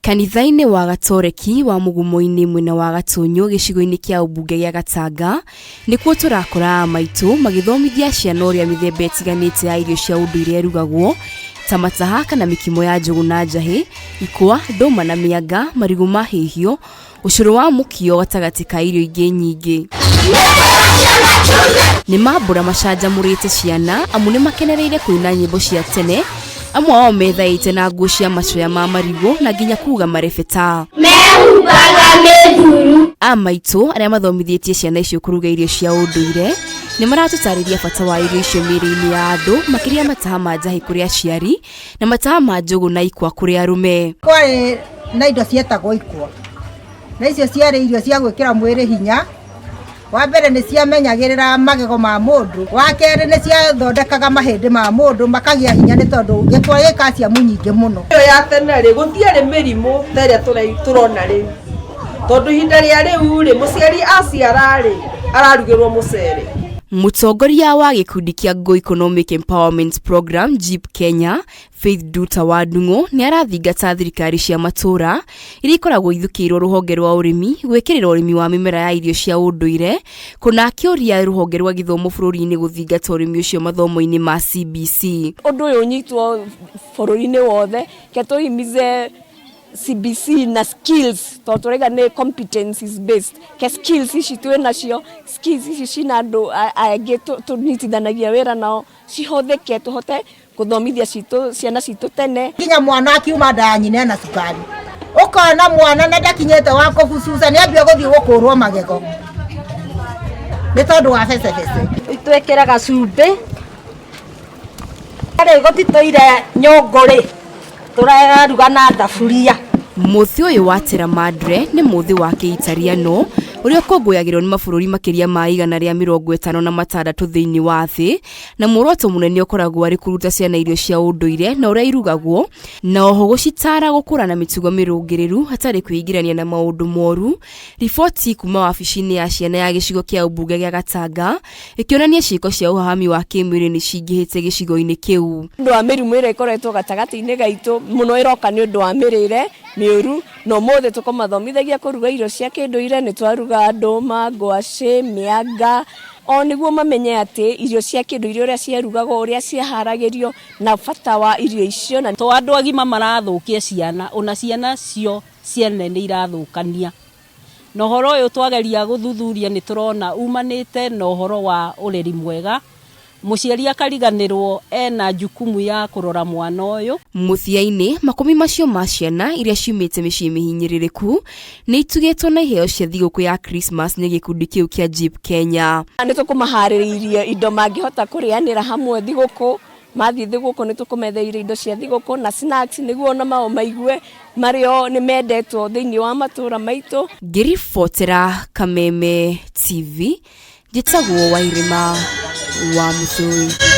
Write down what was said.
Kanitha-inĩ wa Gatoreki wa Mũgumo-inĩ mwena wa Gatũnyũ gĩcigo-inĩ kĩa ũmbunge gĩa Gatanga nĩkuo tũrakora a maitũ magĩthomithia ciana ũrĩa mĩthemba ĩtiganĩte ya irio cia ũndũire ĩrugagwo ta mataha kana mĩkimo ya njũgũ na njahĩ, ikwa, ndũma na mĩanga, marigũ mahĩhio, ũcũrũ wa mũkio gatagatĩ ka irio ingĩ nyingĩ. Nĩ mambũra macanjamũrĩte ciana amu nĩ makenereire kũina nyĩmbo cia tene, amwe ao methaĩte na nguo cia macoya ma marigũ na nginya kuga marebeta. Mehumbaga mĩthuru. A maitũ arĩa mathomithĩtie ciana icio kũruga irio cia ũndũire nĩ maratũtarĩria bata wa irio icio mĩĩrĩ-inĩ ya andũ, makĩria mataha ma njahĩ kũrĩ aciari na mataha ma njũgũ na ikwa kũrĩ arũme. Kwarĩ na indo cietagwo ikwa, na icio ciarĩ irio cia gwĩkĩra mwĩrĩ hinya. Wa mbere nĩ ciamenyagĩrĩra magego ma mũndũ, wa kerĩ nĩ ciathondekaga mahĩndĩ ma mũndũ makagĩa hinya nĩ tondũ gĩkwa gĩ calcium nyingĩ mũno. Ĩyo ya tene rĩ, gũtiarĩ mĩrimũ ta ĩrĩa tũrona rĩu, tondũ ihinda rĩa rĩu rĩ, mũciari aciara rĩ, ararugĩrwo mũcere. Mũtongoria wa gĩkundi kĩa Go Economic Empowerment Program GEEP Kenya, Faith Nduta wa Ndung'u nĩ arathingata thirikari cia matũũra iria ikoragwo ithukĩirwo rũhonge rwa ũrĩmi gwĩkĩrĩra ũrĩmi wa mĩmera ya irio cia ũndũire kũna akĩũria rũhonge rwa gĩthomo bũrũri-inĩ gũthingata ũrĩmi ũcio mathomo-inĩ ma CBC. Ũndũ ũyũ ũnyitwo bũrũri-inĩ wothe, ke tũhimize CBC na skills tondũ tũraiga nĩ competencies based ke skills ici twĩ nacio, skills ici cina andũ aingĩ tũnyitithanagia wĩra nao cihũthĩke tũhote gũthomithia citũ ciana citũ tene. Nginya mwana akiuma nda ya nyina ena cukari, ũkona mwana na ndakinyĩte wa kũbucuca nĩ ambia gũthiĩ gũkũrwo magego nĩ tondũ wa becebece. Twĩkĩraga cumbĩ rĩ gũtitũire nyũngũ rĩ tũraruga na thaburia. Mũthĩ ũyũ wa Terra Madre nĩ mũthĩ wa Kĩitariano ũrĩa ũkũngũyagĩrwo nĩ mabũrũri makĩria ma 156 thĩinĩ wa thĩ, na muoroto mũnene ũkoragwo arĩ kũruta ciana irio cia ũndũire na ũrĩa irugagwo, na oho gũcitaara gũkũra na mĩtugo mĩrũngĩrĩru hatarĩ kwĩingĩrania na maũndũ moru. Riboti kuma wabici-inĩ ya ciana ya gĩcigo kĩa ũmbunge gĩa Gatanga ĩkĩonania ciĩko cia ũhahami wa kĩmwĩrĩ nĩ cingĩhĩte gĩcigo-inĩ kĩu. Nĩ ũndũ wa mĩrimũ ĩrĩa ĩkoretwo gatagatĩ-inĩ gaitũ, mũno ĩroka nĩ ũndũ wa mĩrĩre mĩũru, na ũmũthĩ tũkũmathomithagia kũruga irio cia kĩndũire, nĩ twaruga ndũma, ngwacĩ, mĩanga, o nĩguo mamenye atĩ irio cia kĩndũire ũrĩa ciarugagwo, ũrĩa ciaharagĩrio, na bata wa irio icio. To andũ agima marathũkia ciana, ona ciana cio ciene nĩ irathũkania. Na ũhoro ũyũ twageria gũthuthuria nĩ tũrona umanĩte na ũhoro wa ũreri mwega, mũciari akariganĩrwo ena jukumu ya kũrora mwana ũyũ. Mũthia-inĩ, makũmi macio ma ciana iria ciumĩte mĩciĩ mĩhinyĩrĩrĩku nĩ itugĩtwo na iheo cia thigũkũ ya Krismas nĩ gĩkundi kĩu kĩa GEEP Kenya. Nĩ tũkũmaharĩrĩirie indo mangĩhota kũrĩanĩra hamwe thigũkũ, mathiĩ thigũkũ nĩ tũkũmetheire indo cia thigũkũ na snacks nĩguo ona mao maigue marĩ o nĩ mendetwo thĩinĩ wa matũũra maitũ. Ngĩribotera Kameme TV, njĩtagwo Wairĩma wa Mũtui.